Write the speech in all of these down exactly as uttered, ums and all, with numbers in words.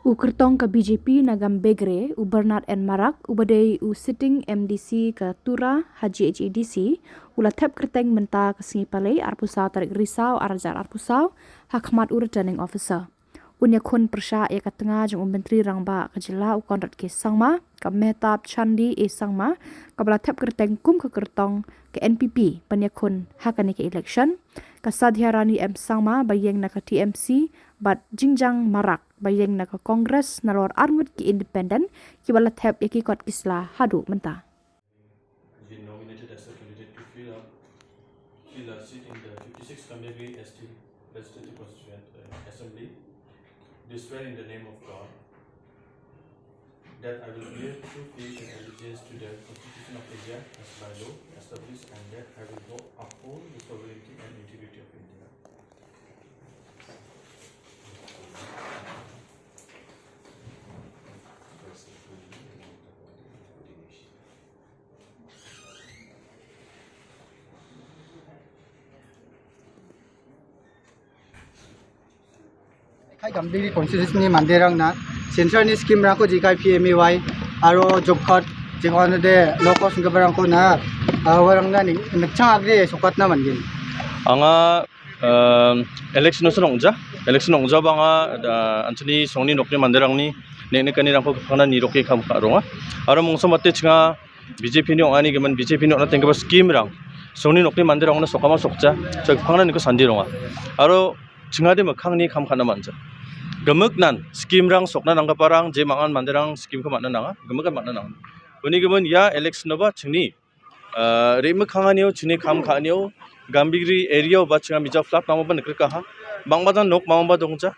U kyrtong ka B J P na Gambegre, u Bernard N Marak, u badei u sitting M D C ka Tura Haji H A D C, u la thep kyrteng mynta ka sngi palei, arphew saw tarik Risaw, ar hajar arphew saw, ha khmat u Returning Officer. Un yakhun pyrshah ya ka tnga jong u myntri rangbah ka jylla u Conrad K Sangma, ka Mehtab Chandi A Sangma, ka ba la thep kyrteng kum ka kyrtong ka N P P ban yakhun ha kane ka election, ka Sadhya Rani M Sangma ba yeng na ka T M C, bad Jingjang Marak ba yeng na ka Congress nalor arngut ki independent ki ba la thep ya ki kot ki sla haduh mynta. Been nominated as a candidate to fill up, fill a seat in the fifty-six Gambegre S T Legislative Constituent, uh, Assembly. Do swear in the name of God that I will bear true faith and allegiance to the Constitution of India as by law established, and that I will uphold the sovereignty and integrity of India. Hai Gambegre constituency-ni manderangna central-ni scheme-rangko jekai P M A Y aro job card, jekai olode low cost-ni giparangko na, ah, uarangna ning-, nikchang agre sokatna man·gen. Anga, ehm, election-osa ong·ja. Election ong·jaba anga, ah, an·chingni songni nokni manderangni neng·nikanirangko gipangna niroke kam ka·ronga. Aro mongsa mate chinga B J P-ni ong·ani gimin, B J P-ni ong·na tenggipa scheme-rang songni nokni manderangna sokama sokja, so gipangna niko sandi ronga. Aro chingade mikkangni kam ka·na man·ja. Gimiknan scheme-rang sokna nanggiparang je mangan manderang scheme-ko man·na nanga, gimikan man·na nanga. Uni gimin ia election-oba chingni, ah, re·mikkanganio, chingni kam ka·anio, Gambegre area-o ba chinga mija flat mamoba nikrikaha. Bang·bajang nok mamoba dongja.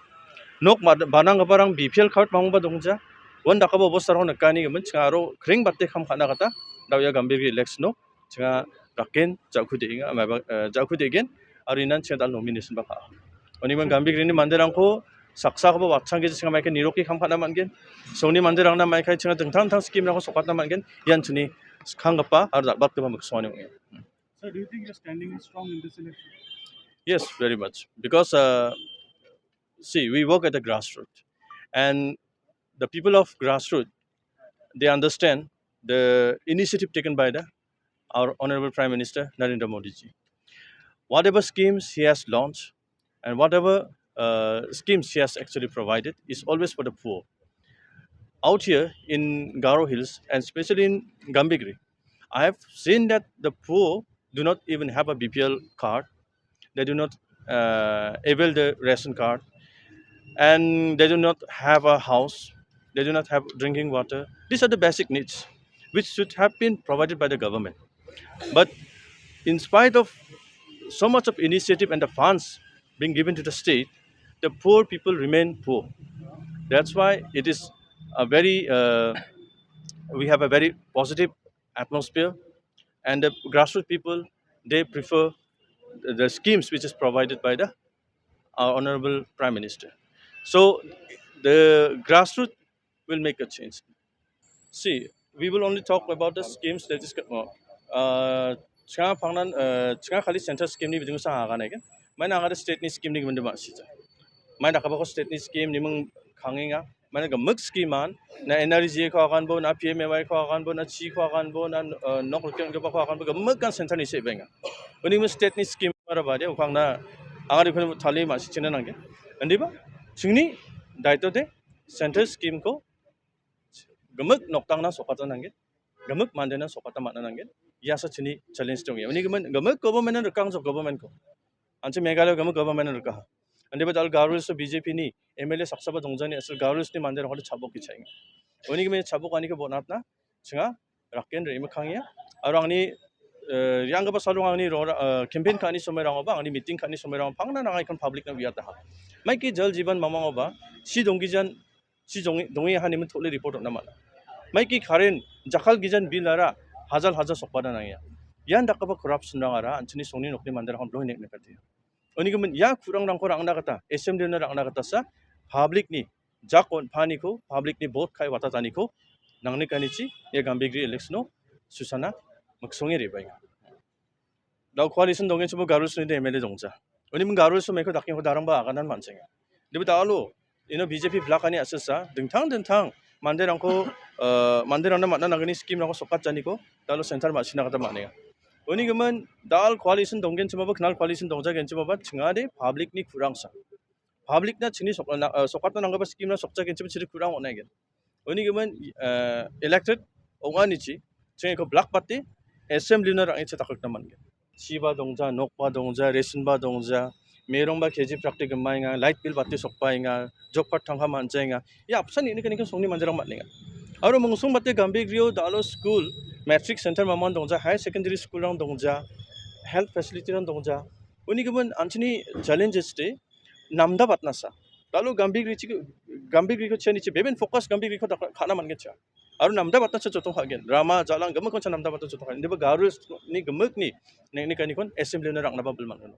Nok mad-, bananggiparang B P L card mamoba dongja. Uan dakgipa obostarangko nikani gimin chinga aro krengbate kam ka·na gita da·o ia Gambegre election-o chinga raken ja·kude·enga, maiba, eh, ja·kude·gen, aro inan chinga dal nomination-ba ka·a. Uni gimin Gambegre-ni manderangko saksakoba watchangge chinga maike niroke kam ka·na man·gen. Songni manderangna maike chinga dingtang dingtang scheme-rangko sokatna man·gen. Ian chini skanggipa aro dal·batgipa miksongani ong·enga. Sir, do you think you're standing strong in this election? Yes, very much. Because, uh, see, we work at the grassroots, and the people of grassroots, they understand the initiative taken by the, our Honorable Prime Minister Narendra Modi ji. Whatever schemes he has launched and whatever, uh, schemes he has actually provided is always for the poor. Out here in Garo Hills, and especially in Gambegre, I have seen that the poor do not even have a B P L card. They do not, uh, avail the ration card, and they do not have a house. They do not have drinking water. These are the basic needs which should have been provided by the government. But in spite of so much of initiative and the funds being given to the state, the poor people remain poor. That's why it is a very, uh, we have a very positive atmosphere, and the grassroots people, they prefer the, the schemes which is provided by the, our Honorable Prime Minister. So the grassroots will make a change. See, we will only talk about the schemes that is, uh, chinga pangnan, uh, chinga khali central scheme-ni bidingo sa hagan egen. Maina angade state-ni scheme-ni giminde ma sija. Maina dakgipako state-ni scheme niming kangenga. Maina gimik scheme-an, na N R E G A-ko aganbo, na P M A Y-ko aganbo, na chi-ko aganbo, na, uh, nok rikenggipa-ko aganbo, gimikan central-ni se·benga. Uni gimin state-ni scheme-ara bade, ukangna angade ukon tali ma sichina nanggen. Indiba, chingni daitode central scheme-ko gimik noktangna sokata nanggen, gimik mandena sokata man·a nanggen. Iasa chini challenge dong·e. Uni gimin gimik government-an rikangso government-ko. Anchi Meghalaya gimik government-an rikaha. Ande ba dal Garo Hills-o B J P-ni M L A saksaba dongjani asal Garo Hills-ni manderangkode chabok kichaenga. Uni gimin chabok aniko bonatna chinga raken re·mikangenga. Aro angni, eh, rianggipa salong angni rora, eh, campaign ka·ani somoirangoba, angni meeting ka·ani somoirango pangna nangaikon public-na uiataha. Maiki Jal Jeevan mamangoba, si donggijan si jonge-, donge hanimin tole report on·na man·a. Maiki current jakal gijan bill-ara hajal hajal sokbana nangenga. Ian dakgipa corruption-rangara an·chingni songni nokni manderangko blong nek nekatenga. Uni gimin ia ku·rangrangko ra·angna gita, assembly-ona ra·angna gitasa public-ni jak on·paniko, public-ni vote ka·e watataniko nangnikanichi ia Gambegre election-o susana miksonge re·baenga. Dao coalition dongenchimbo Garo Hills-ni M L A dongja. Uni gimin Garo Hills-o maiko dakengko darangba aganan man·senga. Debe dalo, ino B J P blakani asesa dingtang dingtang manderangko, eh, manderangna man·a nangani scheme-rangko sokatjaniko dalo center ma·sina gita man·enga. Uni gimin dal coalition donggenchimaba, knal coalition dongjagenchimaba, chingade public-ni kurangsa. Public-na chingni sok-, na-, eh, sokatna nanggaba scheme-rang sokjagenchiba chiri kurang on·aigen. Uni gimin, eh, elected ong·anichi, chingeko blak bate, assembly-na rang·echi dakgrikna man·gen. Chiba dongja, nokba dongja, ration-ba dongja, merongba K G prakti gimaenga, light bill bate sokbaenga, job card tangka man·jaenga. Ia apsan ini kani songni manderang man·enga. Aro mungsong bate Gambegrio dalo school, matric center maman dongja, higher secondary school-rang dongja, health facility-rang dongja. Uni gimin an·chingni challenges-de namda batnasa. Dalo Gambegrichi, Gambegriko chianichi beben focus Gambegriko dak-, ka·na man·gencha. Aro namda batnasa jotong ka·gen. Rama, jalang, gimikon cha namda batna jotong ka·gen. Indiba Garo-ni gimikni neng·nikanikon assembly-na rang·naba bil man·gen.